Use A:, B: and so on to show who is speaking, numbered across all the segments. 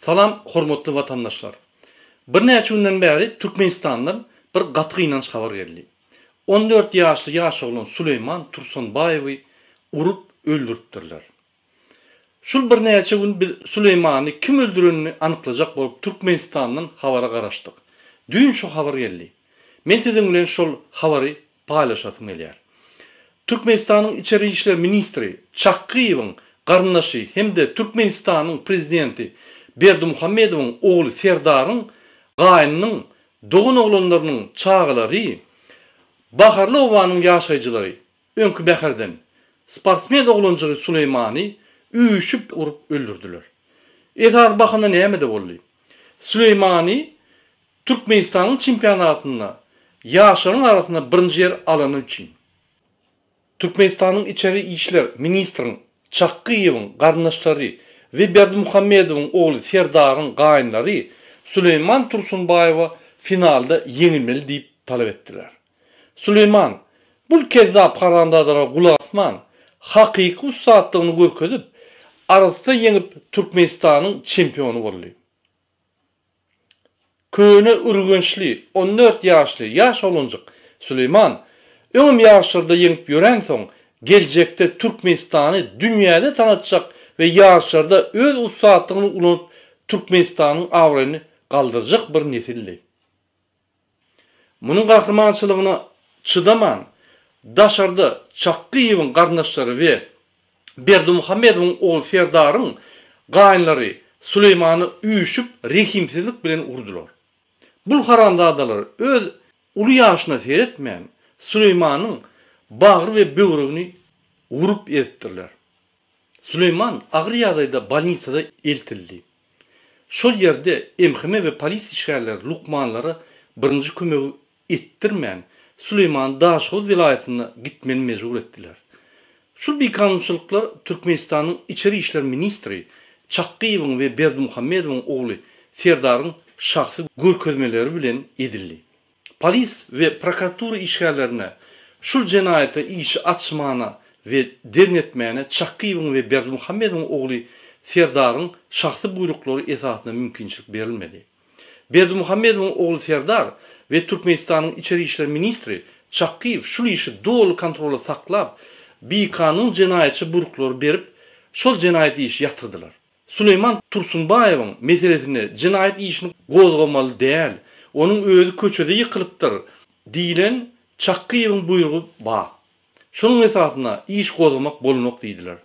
A: Salam hormatly watandaşlar. Birnäçe günden bäri Türkmenistandan bir gaty gynanç habar geldi. 14 ýaşly ýaş oglan Suleýman Tursunbaýewi urup öldüripdirler. Şul birnäçe gün biz Suleýmany kim öldürenini anyklajak bolup Türkmenistandan habara garaşdyk. Düýn şu habar geldi. Men siziň bilen şol habary paýlaşasym gelýär. Türkmenistanyň içeri işler ministri Çakgyýewiň garyndaşy hem-de Türkmenistanyň prezidenti Berdimuhamedowyň ogly Serdaryň gaýnynyň dogan oglanlarynyň çagalary Baharly obanyň ýaşaýjylary öňki Bäherden sportsmen oglanjygy Suleýmany üýşüp urup öldürdiler. Esasy bahana nämede boldy? Suleýmany Türkmenistanyň çempionatynda ýaşlaryň arasynda birinji ýer alany üçin. Türkmenistanyň içeri işler ministriň Çakgyýewiň garyndaşlary we Berdimuhamedowyň ogly Serdaryň gaýynlary Süleýman Tursunbaýewa finalda ýeňilmeli diýip talap etdiler. Süleýman bul kezzap haramzadalara gulak asman, hakyky ussatlygyny görkezip, arassa ýeňip Türkmenistanyň çempiony boldy. Köne Ürgençli, 14 ýaşly ýaş oglanjyk Süleýman öňem ýaryşlarda ýeňip ýöränsoň, geljekde Türkmenistany dünýäde tanatjak we ýaryşlarda öz ussatlygyny ulanyp Türkmenistanyň abraýyny galdyrjak bir nesildi. Munuň gahrymançylygyna çydaman, daşarda Çakgyýewiň garyndaşlary we Berdimuhamedowyň ogly Serdaryň gaýynlary Suleýmany üýşüp rehimsizlik bilen urdular. Bul haramzadalar öz uly ýaşyna seretmän, Suleýmanyň bagry we böwregini urup ezipdirler. Süleýman agyr ýagdaýda bolnisada eltildi. Şol ýerde MHM we polis işgärleri lukmanlara birinji kömegi etdirmän, Süleýmany Daşoguz welaýatyna gitmeli mejbur etdiler. Şul bikanunçylyklar Türkmenistanyň içeri işler ministri Çakgyýewiň we Berdimuhamedowyň ogly Serdaryň şahsy görkezmeleri bilen edildi. Polis we prokuratura işgärlerine şul jenaýata işi açmana we derňetmäne Çakgyýewiň we Berdimuhamedowyň ogly Serdaryň şahsy buýruklary esasynda mümkinçilik berilmedi. Berdimuhamedowyň ogly Serdar we Türkmenistanyň içeri işler ministri Çakgyýew şul işi doly kontrolda saklap, bikanun jenaýatçy buýruklary berip, şol jenaýat işi ýatyrdylar. Süleýman Tursunbaýewiň meselesinde jenaýat işini gozgamaly däl, onuň özi köçede ýykylypdyr diýlen Çakgyýewiň buýrugy bar. Şonuň esasynda iş gozgamak bolanok diýdiler.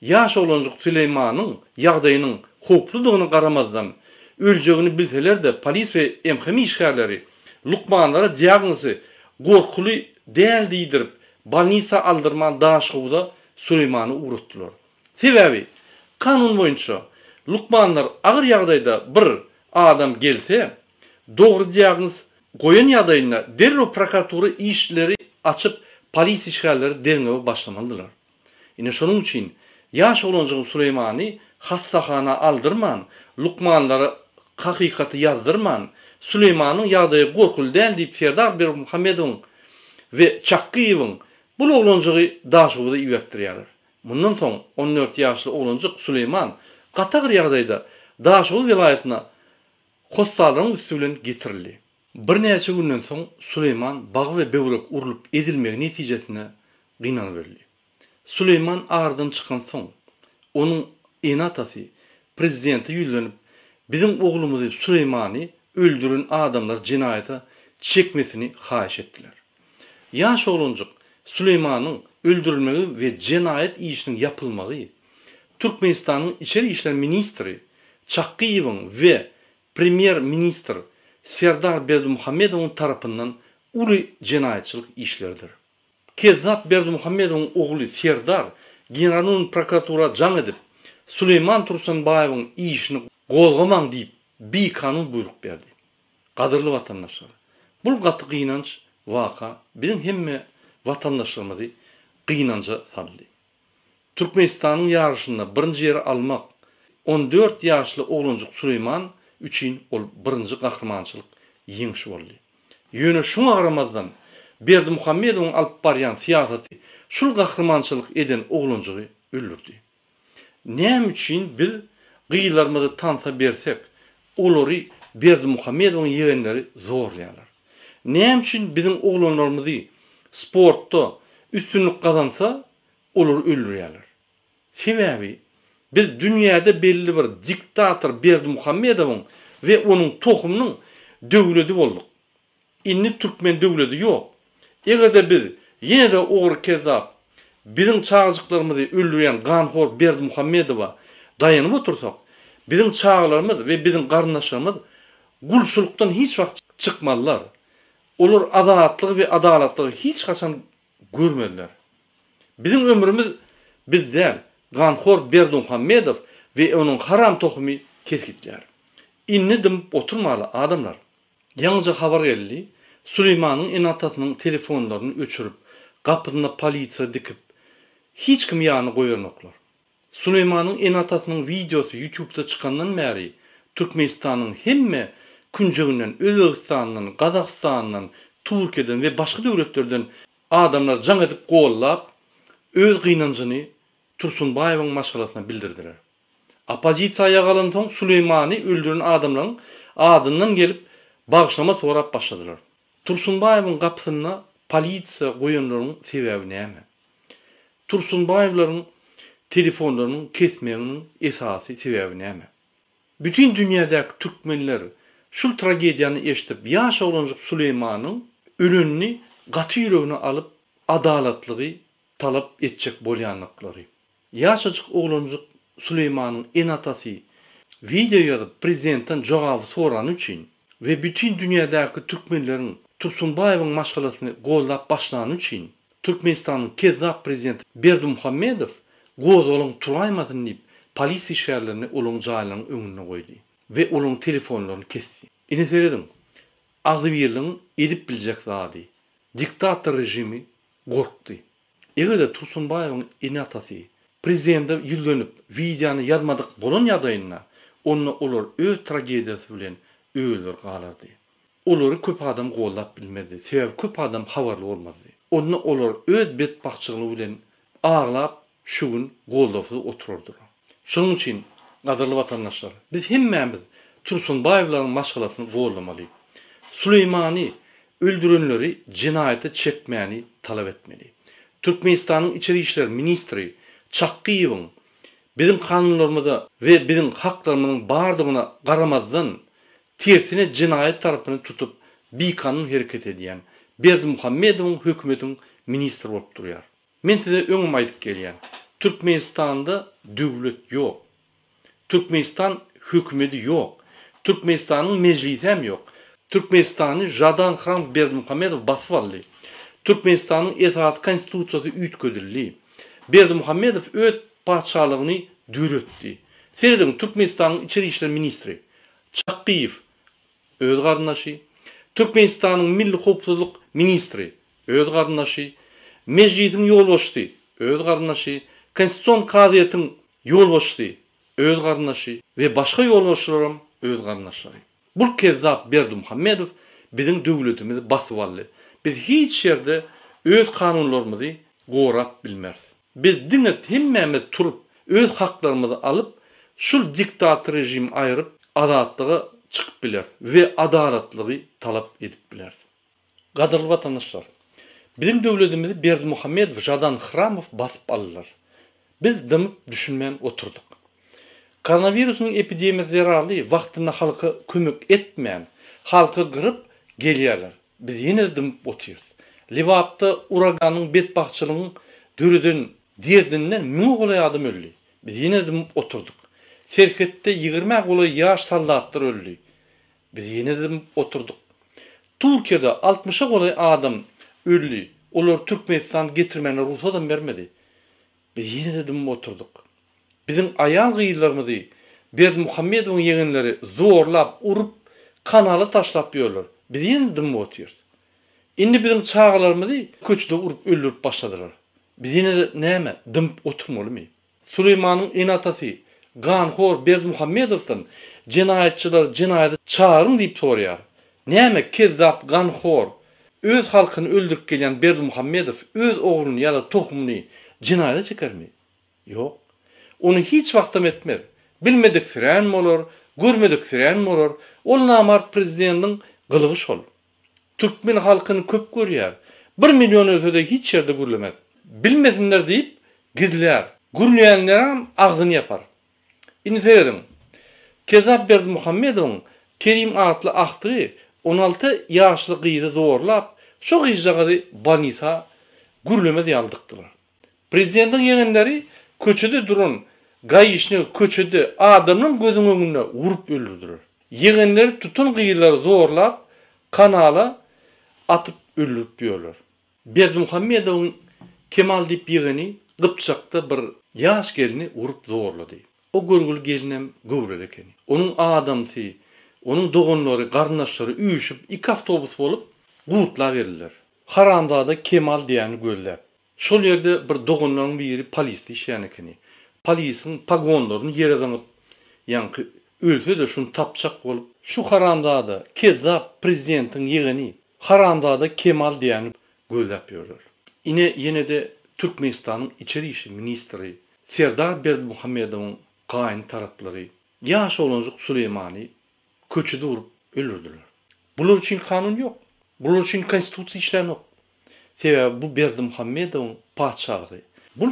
A: Ýaş oglanjyk Süleýmanyň ýagdaýynyň howpludygyna garamazdan, öljegini bilseler-de polis we MHM işgärleri lukmanlara diagnozy gorkuly däl diýdirip, bolnisa aldyrman Daşhowuza Süleýmany ugratdylar. Sebäbi, kanun boýunça, lukmanlar agyr ýagdaýda bir adam gelse, dogry diagnoz goýan ýagdaýynda derrew prokuratura işleri açyp, polis işgärleri derňewe başlamalydylar. Ine şonuň üçin, ýaş oglanjygyň Suleýmany hassahana aldyrman, lukmanlara hakykaty ýazdyrman, Suleýmanyň ýagdaýy gorkuly däl diýip Serdar Berdimuhamedowyň we Çakgyýewiň bul oglanjygy Daşoguza ibertdirýärler. Mundan soň 14 ýaşly oglanjyk Süleýman gaty agyr ýagdaýda Daşoguz welaýatyna hossarlaryň üsti bilen getirildi. Birnäçe günden soň Süleýman bagy we böwrek urlup ezilmegi netijesinde gynanyp öldi. Süleýman aradan çykansoň, onuň ene-atasy prezidente ýüzlenip, biziň oglumyzy Süleýmany öldüren adamlary jenaýata çekmesini haýyş etdiler. Ýaş oglanjyk Süleýmanyň öldürilmegi we jenaýat işiniň ýapylmagy Türkmenistanyň içeri işler ministri Çakgyýewiň we premýer-ministr Serdar Berdimuhamedowyň tarapyndan uly jenaýatçylyk işleridir. Kezzap Berdimuhamedowyň ogly Serdar Generalnyň prokuratura jaň edip, Süleýman Tursunbaýewiň işini gozgamaň diýip bikanun buýruk berdi. Gadyrly watandaşlar! Bul gaty gynanç waka biziň hemme watandaşlarymyzy gynanja saldy. Türkmenistanyň ýaryşynda birinji ýeri almak 14 ýaşly oglanjyk Süleýman üçin ol birinji gahrymançylyk ýeňşi boldy. Ýöne şuňa garamazdan Berdimuhamedowyň alyp barýan syýasaty şul gahrymançylyk eden oglanjygy öldürdi. Näme üçin biz gyzlarymyzy tansa bersek, olary Berdimuhamedowyň ýegenleri zorlaýarlar? Näme üçin biziň oglanlarymyzy sportda üstünlik gazansa, olary öldürýärler? Sebäbi biz dünýäde belli bir diktator Berdimuhamedowyň we onuň tohumynyň döwledi bolduk. Indi türkmen döwledi ýok. Eger-de biz ýene-de ogry kezzap, biziň çagajyklarymyzy öldürýän ganhor Berdimuhamedowa daýanyp otursak, biziň çagalarymyz we biziň garyndaşlarymyz gulçulykdan hiç wagt çykmazlar. Olar azatlygy we adalatlygy hiç haçan görmezler. Biziň ömrümiz biz däl, ganhor Berdimuhamedow we onuň haram tohumy kesgitlär. Indi dymyp oturmaly adamlar. Ýaňyja habar geldi, Süleýmanyň ene-atasynyň telefonlaryny öçürip, gapysynda polisiýa dikip, hiç kimi ýanyna goýanoklar. Süleýmanyň ene-atasynyň wideosy ýutubda çykandan bäri Türkmenistanyň hemme künjeginden, Özbegistandan, Gazagystandan, Türkiýeden we başga döwletlerden adamlar jaň edip gollap, öz gynanjyny Tursunbaýewiň maşgalasyna bildirdiler. Oppozisiýa aýaga galansoň Süleýmany öldüren adamlaryň adyndan gelip bagyşlama sorap başladylar. Tursunbaýewiň gapysynda polisiýa goýanlaryň sebäbi näme? Tursunbaýewleriň telefonlarynyň kesmeginiň esasy sebäbi näme? Bütin dünýädäki türkmenler şul tragediýany eşidip ýaş oglanjyk Süleýmanyň ölenini gaty ýüregine alyp adalatlygy talap etjek bolýandyklary. Ýaşajyk oglanjyk Süleýmanyň ene-atasy wideo ýazyp prezidentden jogaby sorany üçin we bütin dünýädäki türkmenleriň Tursunbaýewiň maşgalasyny goldap başlany üçin Türkmenistanyň kezzap prezidenti Berdimuhamedow gozgalaň turaýmasyn diýip polisiýa işgärlerini olaryň jaýlarynyň öňünde goýdy we olaryň telefonlaryny kesdi. Ine serediň, agzybirligiň edip biljek zady. Diktator režimi gorkdy. Eger-de Tursunbaýewiň ene-atasy prezidente ýüzlenip wideony ýazmadyk bolan ýagdaýynda, onda olar öz tragediýasy bilen özleri galardy. Olary köp adam goldap bilmezdi, sebäbi köp adam habarly bolmazdy. Onda olar öz betbagtçylygy bilen aglap şu gün goldawsyz oturardylar. Şonuň üçin, gadyrly watandaşlar, biz hemmämiz Tursunbaýewleriň maşgalasyny goldamaly. Süleýmany öldürenleri jenaýata çekmäni talap etmeli. Türkmenistanyň içeri işler ministri Çakgyýewiň biziň kanunlarymyza we biziň haklarymyzyň bardygyna garamazdan, tersine jenaýat tarapyny tutup bikanun hereket edýän Berdimuhamedowyň hökümetiň ministri bolup durýar. Men size öňem aýdyp gelýän, Türkmenistanda döwlet ýok. Türkmenistan hökümedi ýok. Türkmenistanyň mejlisem ýok. Türkmenistany Žadan Hram Berdimuhamedow basyp aldy. Türkmenistanyň esasy konstitusiýasy üýtgedildi. Berdimuhamedow öz patyşalygyny döretdi. Serediň Türkmenistanyň içeri işler ministri Çakgyýew öz garyndaşy, Türkmenistanyň milli howpsuzlyk ministri öz garyndaşy, Mejlisiň ýolbaşçysy, öz garyndaşy, Konstitusion kazyýetiň ýolbaşçysy, öz garyndaşy we başga ýolbaşçylaram öz garyndaşlary. Bul kezzap Berdimuhamedow biziň döwletimizi basyp aldy. Biz hiç ýerde öz kanunlarymyzy gorap bilmeris. Biz diňe hemmämiz turup öz haklarymyzy alyp şul diktator režimi aýryp azatlyga çykyp bileris we adalatlygy talap edip bileris. Gadyrly watandaşlar! Biziň döwletimizi Berdimuhamedow, Žadan Hramow basyp aldylar. Biz dymyp düşünmän oturdyk. Koronawirusyň epidemiýasy zerarly wagtynda halka kömek etmän, halky gyryp gelýärler. Biz ýene-de dymyp otyrys. Lebapda uraganyň betbagtçylygyň döreden derdinden müňe golaý adam öldi. Biz ýene-de dymyp oturdyk. Serhetde ýigrimä golaý ýaş soldatlar öldi. Biz ýene dymyp oturdyk. Türkiýede altmyşa golaý adam öldi. Olary Türkmenistan getirmäne rugsadam bermedi. Biz ýene-de dymyp oturdyk. Biziň aýal-gyzlarymyzy Berdimuhamedowyň ýegenleri zorlap, urup, kanala taşlap ýörler. Biz ýene-de dymyp otyrys. Indi biziň çagalarymyzy köçede urup öldürip başladylar. Biz ýene-de näme, dymyp oturmalymy? Süleýmanyň ene-atasy ganhor Berdimuhamedowdan jenaýatçylary jenaýata çagyryň diýip soraýar. Näme, kezzap ganhor, öz halkyny öldürip gelýän Berdimuhamedow öz ogluny ýa-da tohumyny jenaýata çekermi? Ýok. Ony hiç wagtam etmez. Bilmediksirän bolar, görmediksirän bolar. Ol namart prezidentiň gylygy şol. Türkmen halkyny köp görýär. Bir million ölse-de hiç ýerde gürlemez. Bilmesinler diýip gizlär. Gürleýänlerem agzyny ýapar. Indi serediň. Kezzap Berdimuhamedowyň Kerim atly agtygy 16 ýaşly gyzy zorlap, şo gyzjagazy bolnisa gürlemez ýaly dykdylar. Prezidentiň ýegenleri köçede duran gaişnigi köçede adamlaryň gözüň öňünde urup öldürdiler. Ýegenleri tutan gyzlary zorlap kanala atyp öldürip ýörler. Berdimuhamedowyň Kemal diýip ýegeni Gypjakda bir ýaş gelni urup zorlady. O görgüli gelinem göwreli ekeni. Onuň adamsy, onuň doganlary, garyndaşlary üýşüp iki awtobus bolup Gurtla geldiler. Haramzada Kemal diýýäni gözläp. Şol ýerde bir doganlaryň biri polisde işleýän ekeni. Polisiň pogonlaryny ýere zyňyp, ýaňky ölse-de şuny tapjak bolup, şu haramzada, kezzap prezidentiň ýegeni, haramzada Kemal diýýäni gözläp ýörler. Ine, ýene-de Türkmenistanyň içeri işi ministri Serdar Berdimuhamedowyň gaýyn taraplary ýaş oglanjyk Suleýmany köçede urup öldürdiler. Bular üçin kanun ýok. Bular üçin konstitusiýa işlänok. Sebäbi bu Berdimuhamedowyň patyşalygy. Bul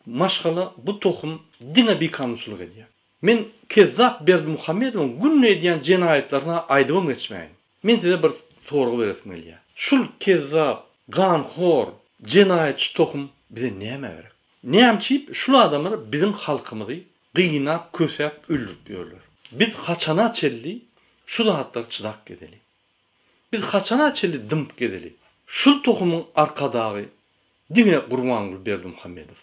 A: maşgala, bu tohum diňe bikanunçylyk edýär. Men kezzap Berdimuhamedowyň günde edýän jenaýatlaryny aýdybam geçmäýin. Men size bir sorag beresim gelýär. Şul kezzap, ganhor, jenaýatçy tohum bize nämä gerek? Nämçip şul adamlar biziň halkymyzy gynap, kösäp öldürip ýörler? Biz haçana çelli şu zatlara çydap gezeli? Biz haçana çenli dymyp gezeli? Şul tohumyň arkadagy diňe Gurbanguly Berdimuhamedow.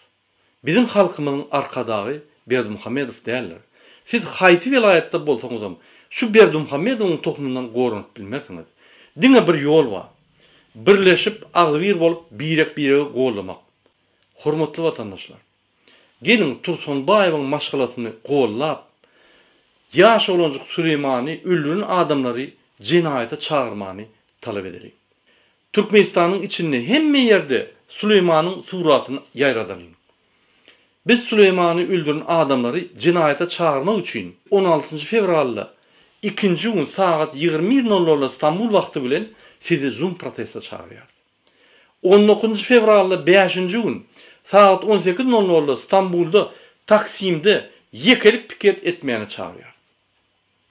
A: Biziň halkymyzyň arkadagy Berdimuhamedow däldir. Siz haýsy welaýatda bolsaňyzam şu Berdimuhamedowyň tohumyndan goranyp bilmersiňiz. Diňe bir ýol bar. Birleşip agzybir bolup birek biregi gollamak. Hormatly watandaşlar! Geliň, Tursunbaýewiň maşgalasyny gollap, ýaş oglanjyk Süleýmany öldüren adamlary jenaýata çagyrmany talap edeliň. Türkmenistanyň içinde hemme ýerde Süleýmanyň suratyny ýaýradalyň. Biz Süleýmany öldüren adamlary jenaýata çagyrmak üçin on altynjy fewralda ikinji gün sagat 21 nol nolda Stambul wagty bilen sizi Zoom proteste çagyrýarys. On dokuzynjy fewralda bäşinji gün sagat on sekiz nol nolda Stambulda Taksimde ýekelik piket etmäne çagyrýarys.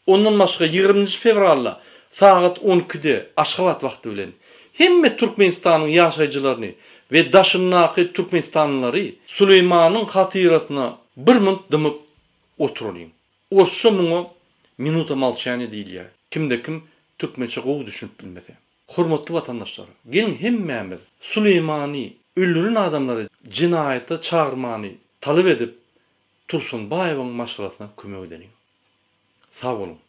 A: Ondan başga ýigriminji fewralda sagat on ikide Aşgabat wagty bilen hemme Türkmenistanyň ýaşaýjylaryny we daşyndaky türkmenistanlylary Suleýmanyň hatyrasyna bir munt dymyp oturalyň. Orsça muňa minuta molçaniýa diýilýär, kimde-kim türkmençe gowy düşünip bilmese. Hormatly watandaşlar, geliň hemmämiz Suleýmany öldüren adamlary jenaýata çagyrmany talap edip Tursunbaýewiň maşgalasyna kömek edeliň. Sag boluň.